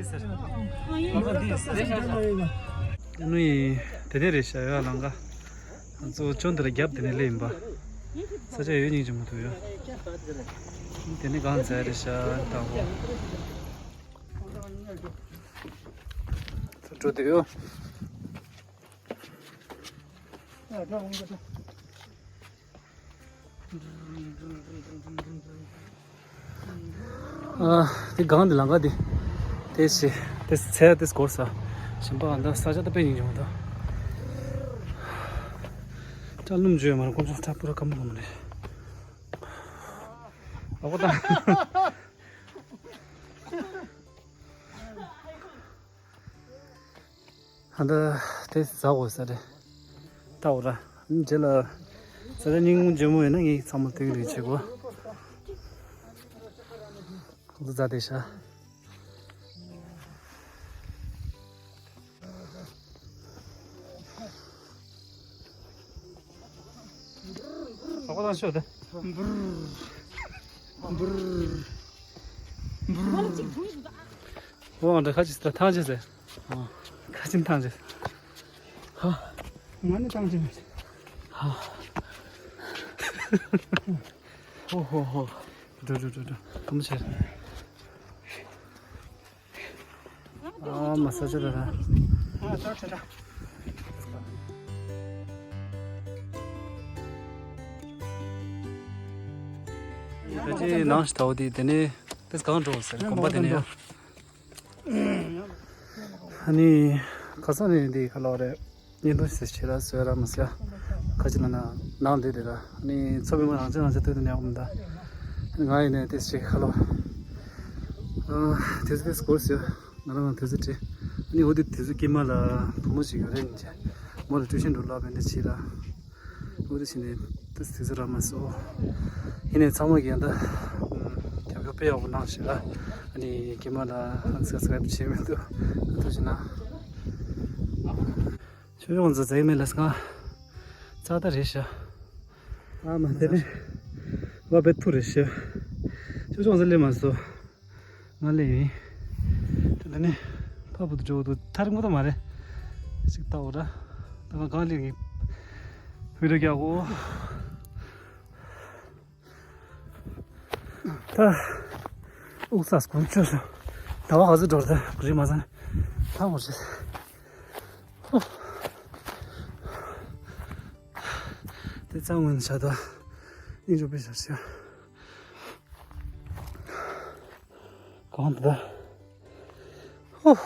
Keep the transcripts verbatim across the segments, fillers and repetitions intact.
ནུ་ཡིན། དེ་ནས་རེད་ཤག་ཡ་ལང་ཀ། གཙོ་བོ་ཅོན་དེ་ལ་རྒྱབ་དེ་ནས་སླེབས་ཡིན་པ། ས་ཆ་ཡོད་སྙིང་རྗེ་མོ་འདུག་ཡ། དེ་ནས་གང་མཛད་རེད་ཤག་ད་འོ། འགྲོ་དུས་ཡོད། ཨ། དེ་སྒང་དེ་ལང་ཀ་དེ། དེ་ཞེ། དེ་ཚལ་དེ་སྐོར་ས། ཞིམ་པ་འདི་ས་ཆ་ད་དཔེ་སྙིང་རྗེ་མོ་འདུག་སྐྲ་ལུམ་བཅོས་མ་རེད། ཁོང་ཚོ་སྐྲ་པུ་ར་སྐམ་པོ་མ་རེད། ཨ་ཁོ་ད། ཧ་ད་དེ་ཟ་དགོས་ས་རེད། ལྟ་འོ་ར། རྗེས་ལ་ས་ཆ་སྙིང་རྗེ་མོ་ཡོད་ན་ངས་ཚང་མ་སྟོན་གི་རེད་བྱེད་དགོས། ཁོང་ཚོ་ཟ་བསྡད་ཤག་ཟ་དགོས་དང་ཤོད་དེ། འོ་འདྲ་ཁ་ཅིག་ད་ཐང་ཆད་ཟེར། ཁ་ཅིག་ཐང་ཆད། ཧ། ང་ནི་ཐང་ཆད་མེད། ཧ། ཧོ་ཧོ་ཧོ། འགྲོ་འགྲོ་འགྲོ་འགྲོ། གཏུམ་ཆེ། ཨ་མ་ས་ཆ་ད་ད། ཨ་ད་ད་ད། ད་ཅི་ནང་ཞིག་ཐའོ་དེ་དེ་ནས་དེ་གང་འགྲོ་ཟེར་གོམ་པ་དེ་ནས་ཡོད། ཨ་ནི་ཁ་སང་ནས་འདི་ཁ་ལོ་རེད། བརྙན་ཐུང་ཞིག་བྱེད་ལ་བཟོས་ར་མ་ཟེར། ཁ་ཅིག་ན་ན་ནང་འདི་འདི་ར། ཨ་ནི་ཚོ་མི་མང་རང་ཅག་རང་ཅག་ལྟོས་དུ་ནས་འོང་ད། ཨ་ནི་ང་ཡིན་ནས་དེ་ཞིག་ཁ་ལོ། ཨ་དེ་ཚོ་དེ་སྐོར་ཟེར། ང་རང་དེ་ཚོ་བྲིས། ཨ་ནི་འོ་དེ་དེ་ཚོ་སྐྱེས་མ་ལ་བུ་མོ་ཞིག་ཡོད་རེད་ཡིན་ཅེ། མོ་ལ་ཊུ་ཤན་འགྲོ་ལབ་པའི་འདི་བྱེད་ར། འོ་དེ་བྱས་ནས་དེ་དེ་ཚོ་ར་མ་སོ། ཡིན་ནས་ཚང་མ་གིས་ཡང་ད། རྒྱབ་སྐྱོར་དཔེ་ཡག་པོ་གནང་ཞེས་ལ། ཨ་ནི་སྐྱེས་མ་ལ་སབ་སི་ཀ་རབ་བྱས་མི་འདུག་ཨ་ཐུགས་རྗེ་གནང་། ཆོས་སྐྱོང་ཚོ་ཟེར་གི་མེད་ལ་སྒང་། ཙག་ད་རེད་ཤག་ཨ་མ་དེ་ནས་བ་བེད་ཐུ་རེད་ཤག་ཆོས་སྐྱོང་ཚོ་སླེབས་མ་སོང་། ང་སླེབས་ཡིན། དེ་ནས་ཕ་བུ་དུ་འགྲོ་འདུག་ཐར་མོ་ད་མ་རེད། ཅིག་ལྟ་འོ་ར། ད་གང་གང་སླེབས་ཡིན། བི་ར་རྒྱག་གོ་ད། ཨུག་ཚ་སྐོར་བཅོས་སོང་། ཟླ་བ་ག་ཚོད་འགྲོ་རེད་ད་རེད་མ་ཚང་། ད་འོ་རེད། དེ་ཚང་ངོས་ནས་བྱ་དོ། ཨིན་རུ་པེ་ཞར་ཞིག་གང་དུ་ད། ཧོ།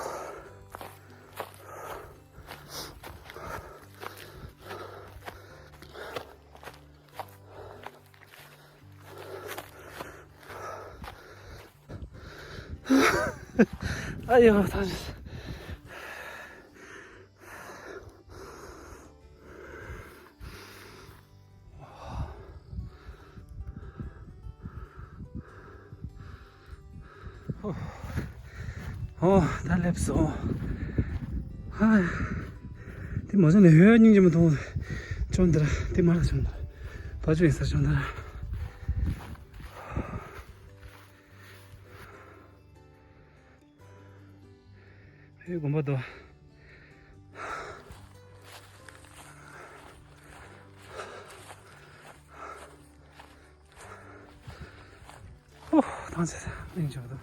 ཨ་ཡོ་ད། ཨོ་ད་སླེབས་སོང་། ཧ། དེ་མ་བྱུང་ནས་ཧོད་སྙིང་རྗེ་མོ་མཐོང་། ཅོན་དེ་ར་དེ་མ་ར་ཅོན་དེ་ར། ཕ་ཅོ་ཡིན་ས་ཅོན་དེ་ར། ཧེ་དགོན་པ་དོ། ཧོ། ཐང་ཆད་སྙིང་རྗེ་མོ་འདུག་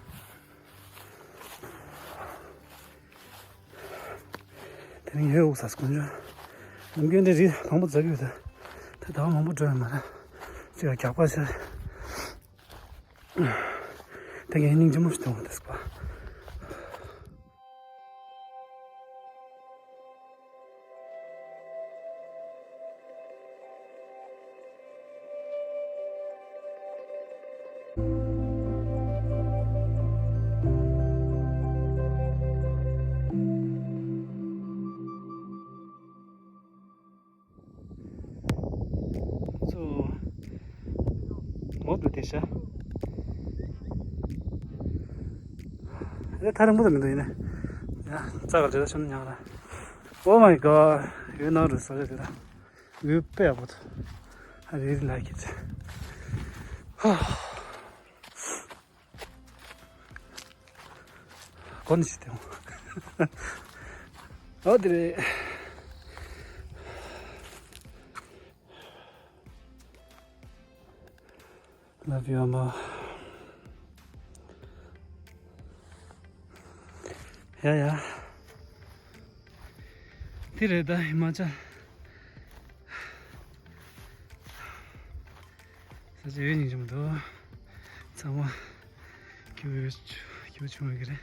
དེ་རིང་ཧེ་འུག་ས་སྐོར་འཇོག་ལམ་རྒན་དེ་རི་མང་པོ་འཛེགས་ཡོད་ད། ད་ཟླ་བ་མང་པོ་འགྲོ་ཡོད་མ་རེད། ཅིག་ལ་རྒྱག་པ་ཤར། དེ་གའི་སྙིང་རྗེ་མོ་ཞིག་མཐོང་བ་དེ་སྐོར། ཚོ། མོ་དུ་དེ་ཤ། ཨེ་ཐ་རིང་པོ་དུ་མི་འདུག་ཡིན་ན། ཡ་རྩ་ག་ཇི་ལ་ཤོམ་ཉག་ར། Oh my god, you know this, sorry, you pay about. I really like it. གོ་ནི་ཞིག་དེ། ཨོ་དེ་རེད། Love you, ཨ་མ། ཡ་ཡ། དེ་རེད་ད་ཧི་མ་ཅལ། ས་ཆ་ཡོད་སྙིང་རྗེ་མི་འདུག་ཚང་མ་སྐྱིད་པོ་ཡོད། སྐྱིད་པོ་བྱུང་ཡོད་ཀྱི་རེད།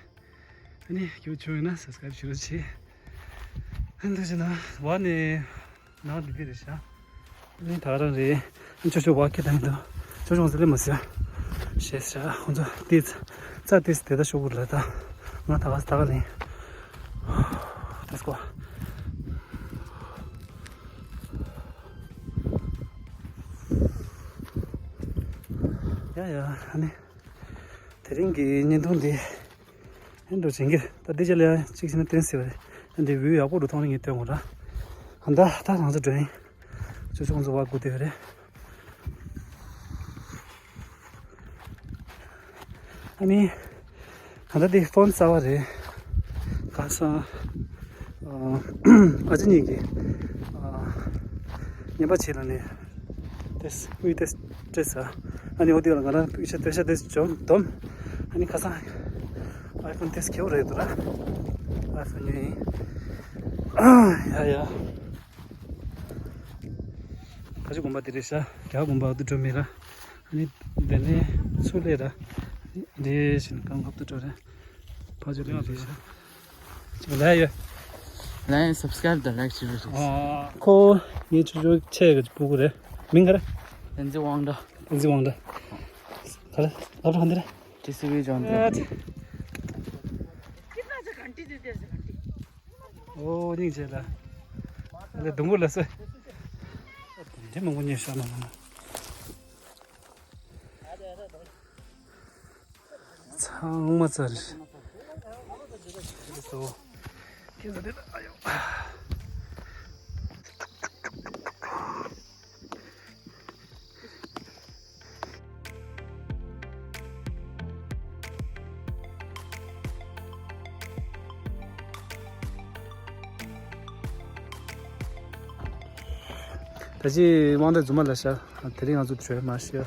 ཨ་ནི་སྐྱིད་པོ་བྱུང་ཡོད་ན་སབ་སི་ཀ་རེབ་བྱེད་རོགས་བྱེད། ཨ་འདུག་བྱས་ན་བ་ནི། ནང་འདི་འདི་རེད་ཤག་ཨ་ནི་ད་ག་རང་རེད། ཨ་ཅོ་ཅོ་བ་ཁྱེད་དང་འདུག་ཅོ་ཅོ་ང་ཚོ་སླེབས་མ་ཟེར། ཞེས་ཟེར་ཁོང་ཚོ་ཏིས་རྩ་ཏིས་དེ་ད་ཤོག་གུར་ལ་ད་ང་ད་ག་ད་ག་ལེན། Let's go. ཡ་ཡ་ཨ་ནི་དེ་རིང་གི་བརྙན་ཐུང་འདི། ཨེ་འགྲོ་བྱེད་ཀྱི་ད་འདི་ཅི་ལ་ཡང་གཅིག་བྱས་ན་བསྟན་སྲིད་པ་རེད། ཨ་འདི་བིའུ་ཡག་པོ་འདུག་མཐོང་ན་ངས་སྟོན་དགོས་ར། ཨ་ད་ད་ང་ཚོ་འགྲོ་ཡིན། ཅོ་ཅོ་ང་ཚོ་བ་སྒུག་བསྡད་པ་རེད། ཨ་ནི་ད་ལྟ་འདི་ཕོན་གསར་པ་རེད། ཁ་སང་ཨ་ཅག་གཉིས་ཀྱིས་ཨ་ཉན་པ་བྱེད་ལ་ནས། ཏེས་དབུས་ཏེས་ཏེས་ཨ་ནི་འོ་དེ་ལ་ང་རང་དབུས་ཤ་ཏེ་ཤ་ཏེས་འཇོམ་འདོམ། ཨ་ནི་ཁ་སང་ཨའི་ཕོན་ཏེས་ཁེའུ་རེད་འདུག་ར། ཨའི་ཕོན་ཉོས་ཡིན། ཨ་ཡ་ཡ། ཕ་ཇོ་དགོན་པ་དེ་རེད་ཤག་རྒྱ་དགོན་པ་འདི་འགྲོ་མེད་ར། ཨ་ནི་དེ་ནས་ཚུར་སླེབས་ར། འདི་བཞིན་གང་ཁབ་ཏུ་འགྲོ་རེད། ཕ་ཇོ་ལེན་རེད་ཤག་ཅིག་ལ་ཡོད། ལ་ཡོད་སབ་སི་ཀ་རེབ་དང་ལའིག་བྱེད་རོགས་བྱེད། ཨ་ཁོ་ངའི་ཆུ་ཆུ་ཆེ་གི་སྤུ་གུ་རེད། མིང་ག་རེ། བསྟན་འཛིན་དབང་གྲགས། བསྟན་འཛིན་དབང་གྲགས། ག་རེ་ལབ་རོགས་འདི་རེད། ཏི་སི་ཝི་ལྗོན་ཙེ། ཨ་ཙི། ཨོ་སྙིང་རྗེ་ལ། ཨ་ལེ་སྡོང་པོ་ལ་ཟེར། དེ་མང་པོ་ཉོས་ཤག་ནང་ལ། ཚང་མ་ཚར་རེད། ད་ཅི་དབང་གྲགས་རྫུན་མ་ལབ་ཤག་དེ་རིང་ང་ཚོ་བྲོས་མ་ཤི་ཡ།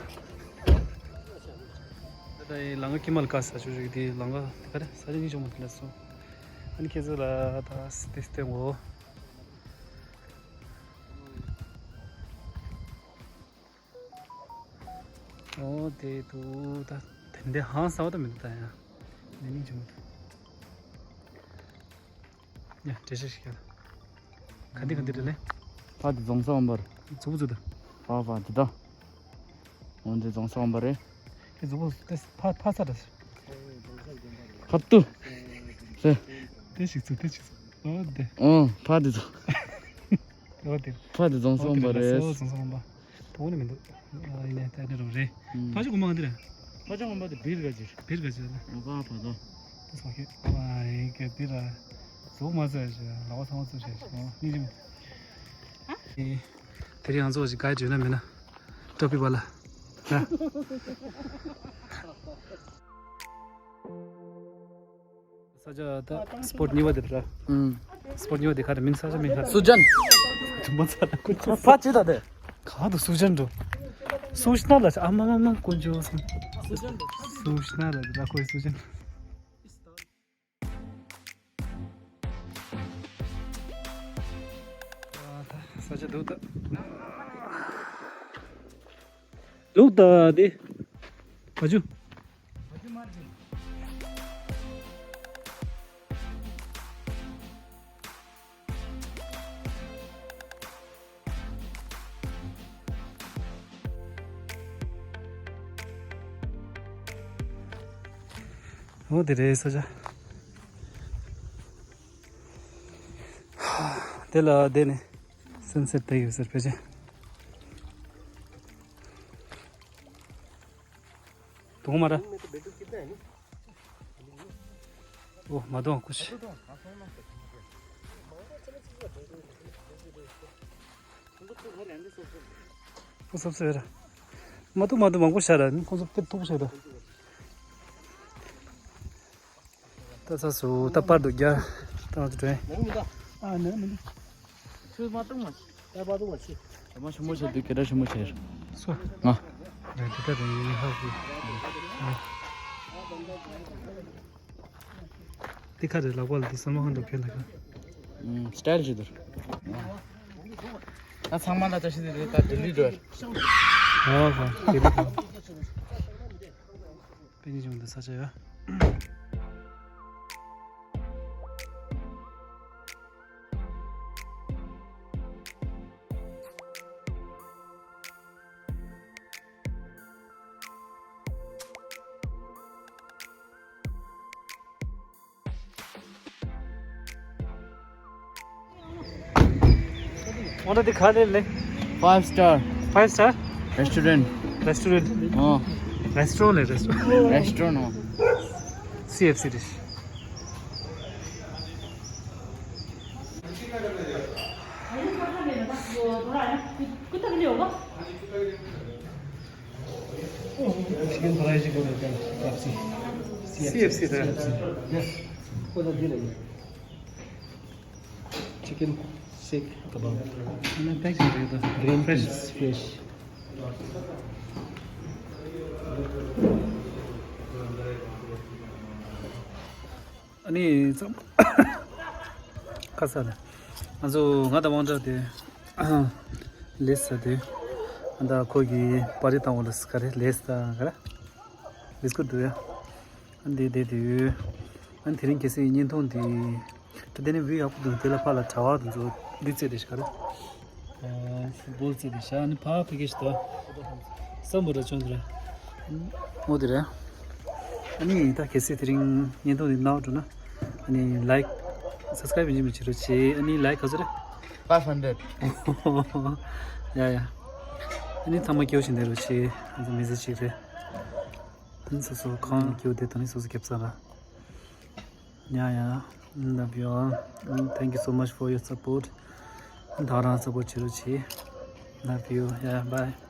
ད་ལྟ་ཡི་ལམ་ཁ་དཀྱིལ་མ་ལ་བཀག་ས་ཆུ་ཆུ་དེ་ལམ་ཁ་དེ་ག་རེ་ས་ཆ་སྙིང་རྗེ་མོ་དེ་ལ་སོང་། ཨ་ནི་ཁྱེད་ཚོ་ལ་ད་དེ་སྟོན་གོ། ཨོ་དེ་དུ་ད་དེ་འདྲའི་ཧང་སང་བ་ད་མི་འདུག་ད་ཡང་མི་ནིང་བྱུང་འདུག་ཡ་འགྲེལ་བཤད་ཞིག་ཡ། ག་འདི་ག་འདི་རེད་ལེ། ཕ་དེ་རྫོང་ས་འོན་པར། ཙུ་བུ་ཙུ་ད། ཕ་ཕ་དེ་ད། འོན་ཏེ་རྫོང་ས་འོན་པར་རེད། དེ་ཙུ་བུ་དེ་ཕ་ཕ་ས་རེད། ཁ་ཏུ། ཧེ། དེ་ཞིག་ཙུ་དེ་ཞིག་ཙུ། ཨོ་དེ། ཨོ་ཕ་དེ་ཙུ། ཨོ་དེ། ཕ་དེ་རྫོང་ས་འོན་པར་རེད། རྫོང་ས་འོན་པ། དོ་ནི་མི་འདུག་ཨ་ཡིན་ནའི་ད་ནི་རུ་རེད། ཕ་ཅོ་གོ་མ་ག་འདི་རེད། ཕ་ཅོ་གོ་མ་དེ་བིར་ག་ཅིར། བིར་ག་ཅིར་ལ། ཨོ་ཀ་ཕ་དོ། དེ་སོ་ཁེ་ཨ་ཡིན་ག་འདི་ར། ཟོག་མ་ཟ་ཞིག་ལ་བ་ཚང་མ་ཚོ་ཞིག་ཨོ་ནི་རིམ། དེ་རིང་ང་ཚོ་ཞིག་ག་ཅིར་ན་མེད་ན། ཏོ་པི་བ་ལ། ན། ས་ཆ་ད་སྤོ་ཊི་གཉིས་པ་དེ་རེད། ཨུམ། སྤོ་ཊི་གཉིས་པ་དེ་ག་རེ་མིང་ས་ཆ་མིང་ག་རེ། སུ་ཇན། དུ་མ་ཚ་ལ་ཀུན་སྤྱོད། ཕ་ཅི་ད་དེ། ག་དུ་སུ་ཇན་འགྲོ། སུ་ཤ་ན་ལ་ཨ་མ་མ་མ་ཀུན་སྤྱོད་སོང་། སུ་ཇན་འགྲོ། སུ་ཤ་ན་ལ་ད་ཁོའི་སུ་ཇན། ས་ཆ་འདུག་ད། ལུག་ད་དེ། བ་ཅུ། འོ་དེ་རེད་ས་ཆ། དེ་ལ་བསྡད་ནས་སན་སེ་ཊི་ལྟ་ཡོད་ཟེར་ཕལ་ཆེར། དུང་མ་ར། ཨོ་མ་དུང་ཀུ་ཤི། ཁོ་སོབ་སོབ་ར། མ་དུང་མ་དུང་མང་པོ་ཤ་ར་ཁོ་སོབ་ཏེ་ཐུག་ཤ་ར། ད་ས་སུ་ད་པར་དུ་རྒྱ་ད་ང་ཚོ་དྲན། ཨ་ནི་མི་འདུག་ཚོད་མ་གཏོང་བ། ད་པར་དུ་བ་ཆེ། ད་མ་ཆུ་མོ་ཆེ་དུས་སྐད་གྲགས་ཆུ་མོ་ཆེ། སོ། ང་། རེད་དེ་ད་རེད་ཧ་གི། དེ་ཁ་རེད་ལག་པ་ལ་དེ་སོ་མ་ཧོན་དུ་ཁྱོད་ལ་ཁ། ཨུམ། སི་ཊའིལ་ཞིག་འདུག་ད་ཚང་མ་ལ་བཀྲ་ཤིས་བདེ་ལེགས། ད་ལྡི་ལི་འགྲོ། ཨོ་ཧོ། དེ་ལ་ཁ། པེ་ནི་ཅུང་དུ་ས་ཆ་ཡོད། འོ་ན་འདི་ག་ལེ་ལེ། Five star. Five star? Restaurant. Restaurant. ཨོ། Restaurant ལེ་restaurant. Restaurant ཨོ། སི་ཨེཕ་སི་རེད། Chicken fry, chicken, chicken, Pepsi. C F C, sir. C F C. Yes. Chicken seekh kebab. Green fish. Fish. ཨ་ནི་ཚང་མ་ཁ་ས་ལ། ང་ཚོ་ང་དང་དབང་གྲགས་དེ་ལས་ས་དེ། ཨ་ད་ཁོ་གི་པར་རི་བཏང་བ་ལ་ག་རེ་ལས་ས་ག་རེ། ལས་ཀུ་འདུག་ཡ། ཨ་འདི་དེ་དེ་ཡོད། ཨ་དེ་རིང་གལ་སྲིད་བརྙན་ཐུང་དེ། ད་དེ་ནི་བིའུ་ཡག་པོ་འདུག་དེ་ལ་ཕར་ལ་གྲྭ་བ་དེ་ཚོ་འདི་རྩེ་དེ་ཤ་རེད། ཨ་ཕུཊ་བོལ་རྩེ་དེ་ཤ་ནི་ཕ་ཕི་གེ་ཤ་དོ། སམ་བུ་ར་ཅོན་དེ་ར། འོ་དེ་ར། ཨ་ནི་ད་གལ་སྲིད་དེ་རིང་བརྙན་ཐུང་འདི་ནག་འགྲོ་ན། ཨ་ནི་ལའིཀ། སབ་སི་ཀ་རའིབ་ཡིན་གཅིག་མིན་གཅིག་རོགས་བྱེད། ཨ་ནི་ལའིཀ་ག་ཚོད་རེད། Five hundred. ཡ་ཡ། ཨ་ནི་ཚང་མ་སྐྱོ་བཞིན་བསྡད་རོགས་བྱེད། ང་ཚོ་མི་ཚེ་གཅིག་རེད། ཨ་ནི་སོ་སོ་ཁང་སྐྱོ་བསྡད་དང་ནི་སོ་སོ་རྒྱབ་ས་ར། Yeah, yeah. Love you all. Mm, thank you so much for your support. ད་རང་སབ་པོརཊ་བྱེད་རོགས་བྱེད། Love you. Yeah, bye.